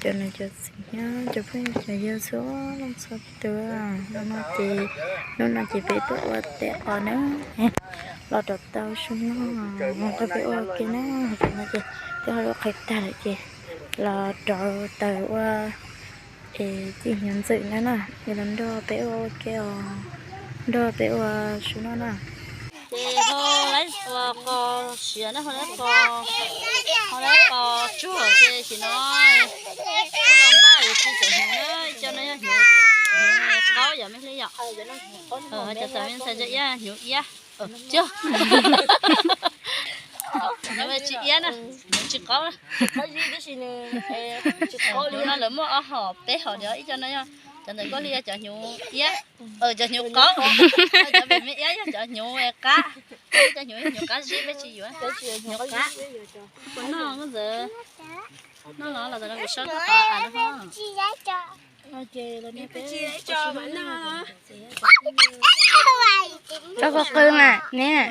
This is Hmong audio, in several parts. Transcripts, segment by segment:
Cov niam cov txiv nyob, cov phooj ywg cov yawg txhua leej txhua tus, no ces hnub no ces peb tuaj ua tes qos na, los rau tau su noj, qhov peb ua ke na, no ces twb ho lub qhov tag lawm ces los rau taws ua es cim hnyuv ntxwm na na, es los nrog peb ua ua ke os, nrog peb ua su noj na. Ces ho laib ua qos siav na, ho laib qos, ho laib qos tsuag ces sim no los npaj yuav tsis cov hnyuv na, ib co no yog hnyuv, hnyuv qaub yom, me hlib yom. Cov tawm me ntxhais ntsa iab hnyuv iab, cog, tsis iab na, hnyuv tsis qaub na. Hnyuv no lawv muaj ob hom peb hom, ib co no yog cov ntawm koj li yog cov hnyuv iab, cov hnyuv qaub, cov pem me iab yog cov hnyuv qab, cov hnyuv yog hnyuv qab zib, peb tsis yuav hnyuv qab. Puas noj koj ntxawm? Noj los los kuv saib koj qhov av no. Tau qhov qw mas neb.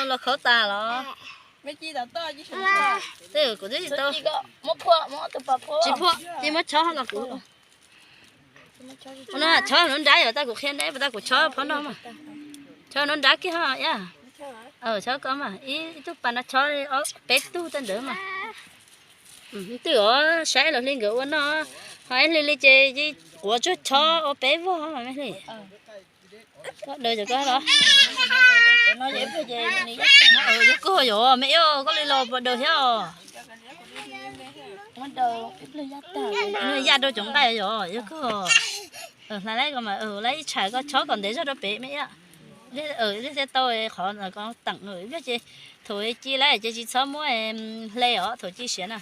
Los khaub tas los? Tej kuv twb tsis tau. Tsis phuaj, ces muab chob los kuv. Ua no chob nruab nrab yom, tau kuv qhia neb, tau kuv chob phob no mas. Chob nruab nrab kiag ho, chob koj mas, ib tug pas no chob peb tug tej ntawd mas. Twb os, saib los hli nkawd ua noj, ho ib hli li ces quav tsuag chob ua peb vog me hli. Koj daws cov koj los. Yog koj yom, me iab koj li los puas daws thiab os? Yaj rau cov nqaij yom, yog koj. Hla laib ko mas, laib ib tshais koj chob kom ntev zog rau pem me iab. Liaj thiaj tau qhov ko teem, ib pliag ces thaum ci lawm ces tsis txhob muab hle os, thaum ci siav na.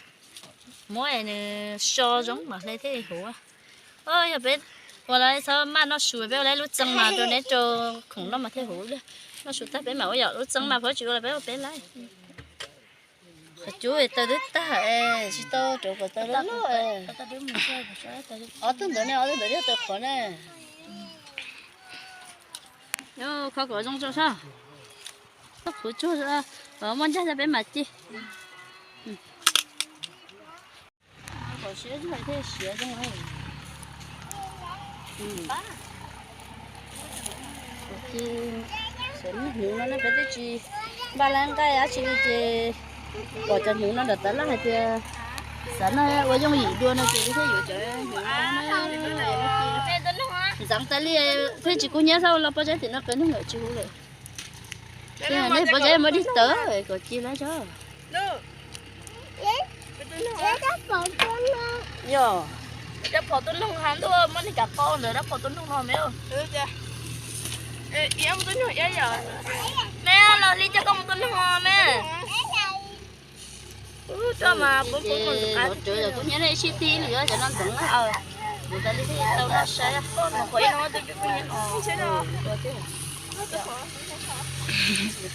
Muab nws so zoo mas hle thiaj huv. Yog peb ua lawv txhob maj noj su, peb ua lawv lub txee mas rau neb rau khoom noj mas thiaj huv. Noj su tag peb mam ua yom, lub txee mas peb tsis ua los peb ua peb lawm. Qhov cub taw twb tag, tsis tau rau kom taw loj loj. Ob tug ntawd ne, ob tug ntawd thiaj taw qhuav ne. Kho kom zoo tso sab. Kho qhuav tsuag, muaj ntsaj peb mam ci. Kom siab thiaj siav zoo. Ces xav noj hnyuv no ne, peb twb tsis npaj lab nqaij dab tsi li ces pom cov hnyuv no ntawm tav laj hais tias xav noj ua yooj yim dua no ces thiaj yuav cov hnyuv no. Ntxeev tas li, pheej tsis kub hnyiab, xav los pov tseg tim no qev neeg lawm tsis huv lawm. Neb pov tseg muab dig tawv kom ci lawm tso. Yog. Rab phom tuaj noog ha ntuj, muab niag kav qau ntawd rab phom tuaj noog no me. Me los li coj koj mus tuaj noog me. Ub, rau mas pub pub mus. Kuv nyob nej sib tib li cov no ntxeev na. Kuv tas li tau noj saib.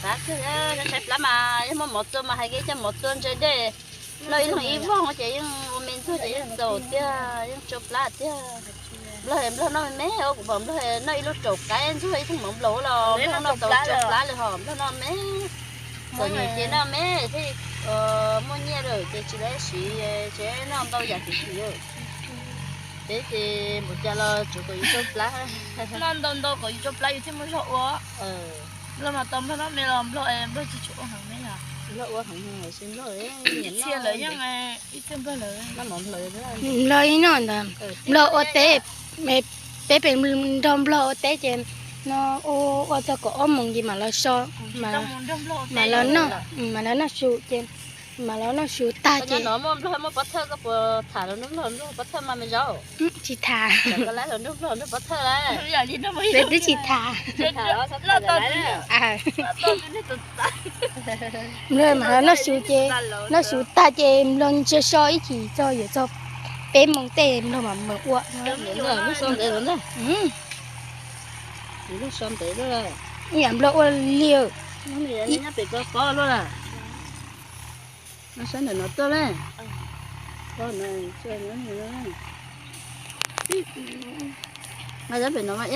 Qab kawg, saib plab mas yog muaj mov tua mas hais kiag coj mov tua ntse dej. Noj ib leeg ib vog ces yeej ua me ntxuag ces yeej txaus tiag, yeej tsau plab tiag. Nplog, nplog noj me me, kuv pom nplog noj ib lub raum qaib ntxuag ib tug mov nplaum los nplog noj tau tsau plab li hos nplog noj me. Txom nyem ces noj me thiaj muaj nyiaj lawm ces tsis lawv siv, ces noj ntau yam tsis tsim lawm. Peb ces npaum cas los tsuav kom yus tsau plab. Noj ntau ntau kom yus tsau plab yus thiaj muaj zog ua. Nplog mas tau nplog noj me los nplog, nplog tsis tshua ua heev me yog. Nplog ua heev, ib txhia lawv yeej, ib txhia nplog lawv. Nplog ib noj ntawd, nplog ua teb, peb pem nrog nplog ua teb ces no ua txog kaum ob moos ces mam los so, mam los noj, mam los noj su ces, mam los noj su tag ces. Nplog muaj pov thawj, koj puas tham los nrog nplog pov thawj mas me zaub? Tsis tham. Koj lawv los nrog nplog nrog pov thawj lawm. Peb twb tsis tham. Nplog mas los noj su ces, noj su tag ces nplog ntsia so ib chim txog yuav txog peb moos tej nplog mam mus ua. Ib yam nplog ua li. Saib ntawm no tuaj lawm. Mas pem no mas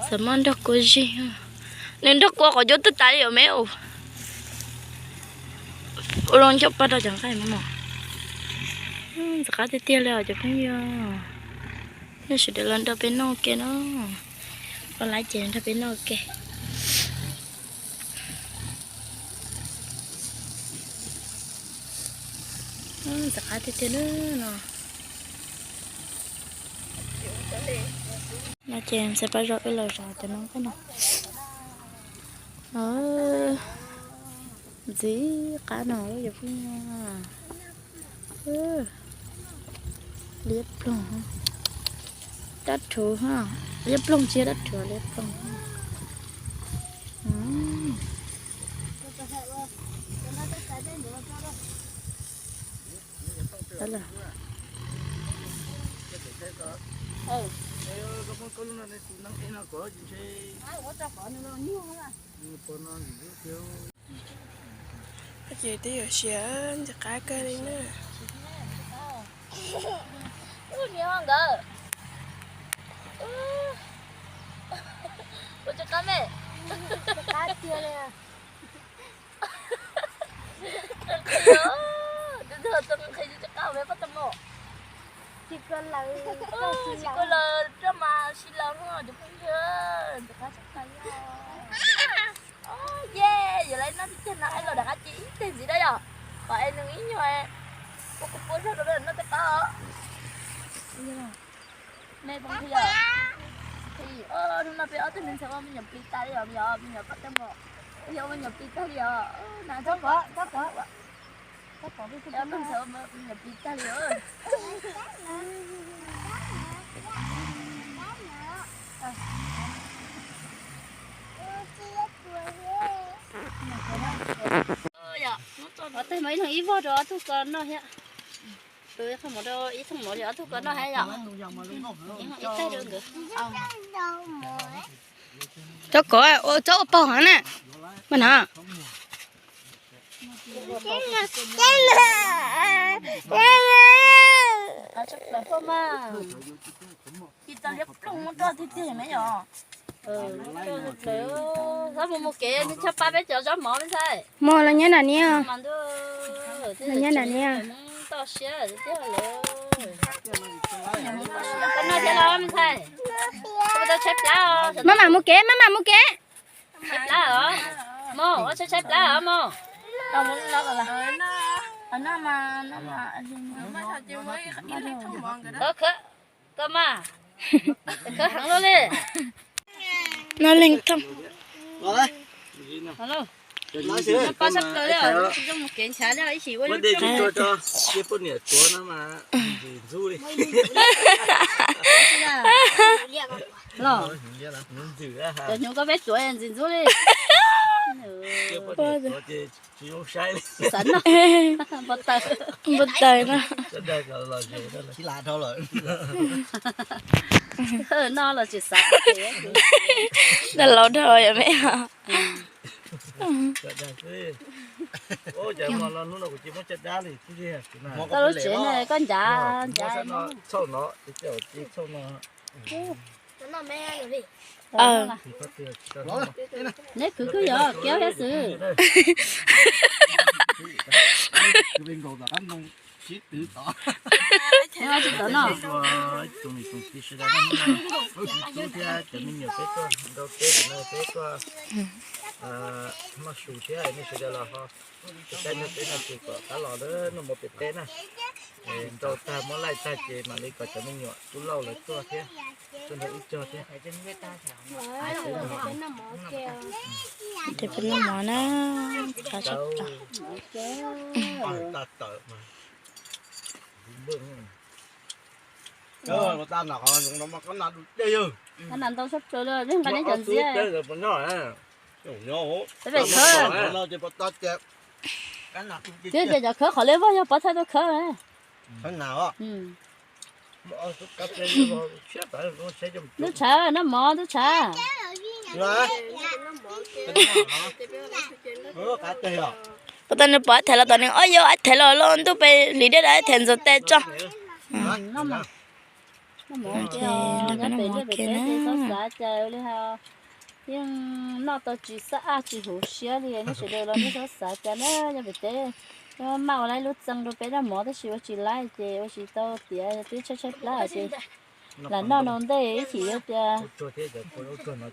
Xav mas nrog kua zig, nws nrog kua qhov cub twb tas li os me. Ua loo coj pab rau cov nqaij no. Ntxim qab tiag tiag li os cov phooj ywg. Nej sawv daws los nrog peb noj ua ke no. Ua laiv ces nrog peb noj ua ke. Ntxim qab tiag tiag no. No ces ntxhais Paj Zom wb los zov cov no nqaij no. Ntxim qab no cov phooj ywg. Liab ploog, dab rhuv, liab ploog tsis yog dab rhuv, liab ploog. Ces twb yuav siav ntxim qab kawg li na. Tsis kua lawv roj mas si laws no cov phooj ywg, ntxim qab tshaj plaws li. Ye, yuav laiv noj tib cag no es los rov qab cia ib teg ntxiv da yom. Kom es nws ib nyuag ua kuv pua zog rau noj tej qab os. Me pom yom. Hnub no peb ob tug me ntxhais ua me nyuam plis tas li os, me nyuam pab tau mos, yog ua me nyuam plis tag li os. Ob tug me ntxhais ua me nyuam plis tag li os. Ob tug mas ib leeg ib vog rau ob tug ko noj thiab. Qhov mov rau ib thooj mov li ob tug ko noj thiab yom. Ib leeg ib teg rau nkawd. Tsob kov, tsob ua paug heev na. Mas na. Tsis tau liab ploog muab roj tiag tiag me yom. Txhob mus mus kev, neb txhob pab peb cov zaub mov me ntxhais. Mus los nyob nram niam. Los nyob nram niam. Toj siab tiag lawm. Koj noj thiab los me ntxhais? Koj tau tshaib plab os. Maj mam mus kev, maj mam mus kev. Tshaib plab os. Mos, ua tshaib tshaib plab os mos. Khawb, khawb, koj mas. Khawb heev luaj li. No leej thooj. Pab sab kaws li, zoo mus kev ntshav li ib sim ua. Poj niam tuav no mas ntxim ntxub li. Los, cov hnyuv koj peb tuav ntxim ntxub li. Tsis xav noj. Npau taws. Npau taws no. Noj los tsis xav. Noj laus dhau yom me. Koj lub tsev ne, koj ncav ncav. Neb khwv khwb yog kiab thiab xwb. Tsis tau noj. Ib tsoom niam tsoom txiv sawv daws noj, hnub no wb kuv tub thiab cov me nyuam peb tuaj nrau teb no, peb tuaj noj su thiab nej sawv daws los ho saib nrog peb noj su kom qab los noj mov pem teb na. Nrau tag muab laij tag ces mam li kom cov me nyuam tub lauj lawv tuaj thiab, tuaj nrog wb cog thiab. Ces peb noj mov na, qab tshaj plaws. Twb tias cov khawb qhov li vog yog pov thaij tuaj khawb. Ntub tshav, noj mov ntub tshav. Pov tas nws pom ib thaiv los tom nws ob yau ib thaiv los los ntuj pes hliv dej dam ib thaiv ntxuav tes tso. Ces nrog peb noj mov ua ke na. Yeej noj tau tsis xab ab tsis huv siab li, nej sawv daws los nej txhob xav cas na, yog pem teb maj ua lub txee rau peb noj mov tab sis ua tsis laib ces ua tsis tau tiav twb tshaib tshaib plab ces lam noj no ntej ib chim yog tias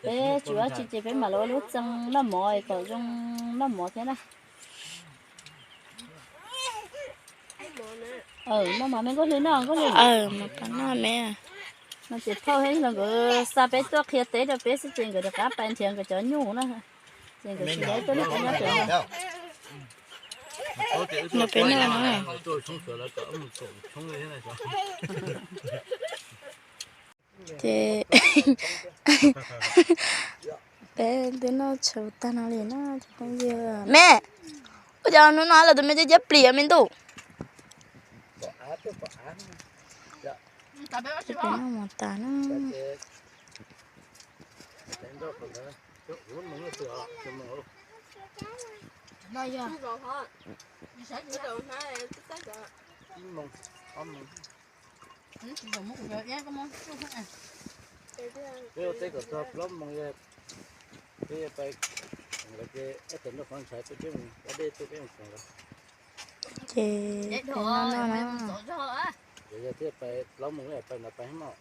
peb tsis ua tsi ces peb mam los ua lub txee noj mov kom zoo noj mov thiab na. Noj mov me Nkauj Hlwb, noj Nkauj Hlwb. Noj me. No ces phauj thiab los nkawd xa peb tuaj qhia teb rau peb xwb ces nkawd rov qab pais nrhiav nkawd cov nyuj na. Ces nkawd tsis nyob tuaj noj peb nyob pem no. Nrog peb noj na. Ces peb twb noj tshau tag no li na cov phooj ywg. Me, ua cas hnub no los tus me cab cab plis me ntuj. Peb noj mov tas na. Peb ua teb kom txog plaub moos, peb yuav pais, ces ib tawm nrog qhov ntshai peb, peb mus dab dej tuaj peb mus khoom lawm. Ces peb noj noj na. Yog thiaj pais plaub moos pais no pais mog.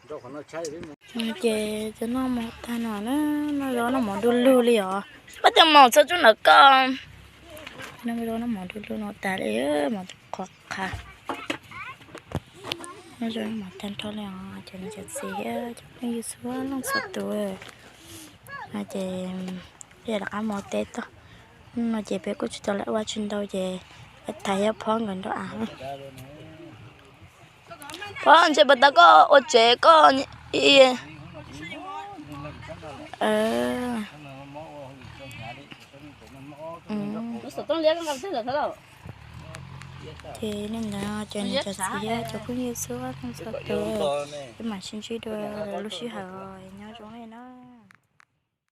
Nrog qhov no tshaib peb mus. Ces cov noj mov tag no na, noj zaub noj mov du lug li os. Koj cov mov txhob tsub ntawm koj. Noj zaub noj mov du lug no tas li, mov qhuav qha. Noj zaub noj mov tag nrho li os, cov niam cov txiv thiab cov phooj ywg txhua leej txhua tus. No ces peb rov qab mus teb tag. Hnub no ces peb kuj tsis tau lawm ua tsis ntau ces thaiv thiab phob nkawd nrog av. Phob ntshe puas tau koj ua tsev koj. Ces li ntawd cov niam cov txiv thiab cov phooj ywg txhua leej txhua tus, peb mam sib ntsib dua lwm lub sij hawm, nyob zoo.